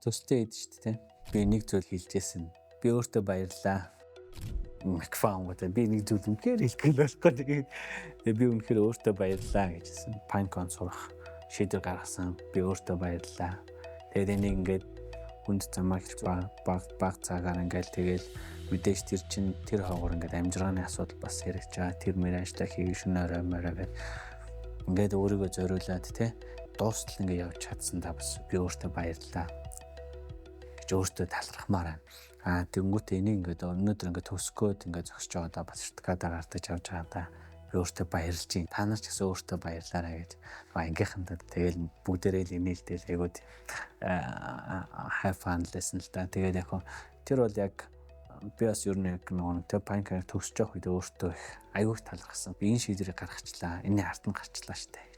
Төстэй хэд шүү дээ. Би нэг зүйл хэлжсэн. Би өөртөө баярлаа. Микрофон гоо би нэг зүйл үнэхээр хэлэх болохгүй. Тэгээд би үнэхээр өөртөө баярлаа гэжсэн. Pinecone сурах шийдвэр гаргасан. Би өөртөө баярлаа. Тэгээд энийг ингээд хүнд замаар баг баг баг цагаар ингээд тэгэл мэдээж тэр чин тэр хогоор ингээд амжиргааны асуудал бас яригч байгаа. Тэр мөр ажиллаа хийх шөнө орой морой гээд ингээд өөрийгөө зориулаад те дуустал ингээд явж чадсандаа бас би өөртөө баярлаа гэж өөртөө талархмаар байна. Аа, тэгэнгүүтээ энийг ингээд өнөөдөр ингээд төсгөөд ингээд зогсож байгаадаа бас сертификатаа гардаж авч байгаадаа би өөртөө баярлж байна. Та нар ч гэсэн өөртөө баярлаарай гэж ангийнхандаа тэгэл бүгдээрээ л инээлтэл айгууд have fun лсэн л да. Тэгээд яг тэр бол яг би бас ер нь яг нөгөө тэг Pinecone төгсөж явах үед өөртөө их аюух талархсан. Би энэ шийдвэрийг гаргачлаа. Энэ ард нь гарчлаа штэ.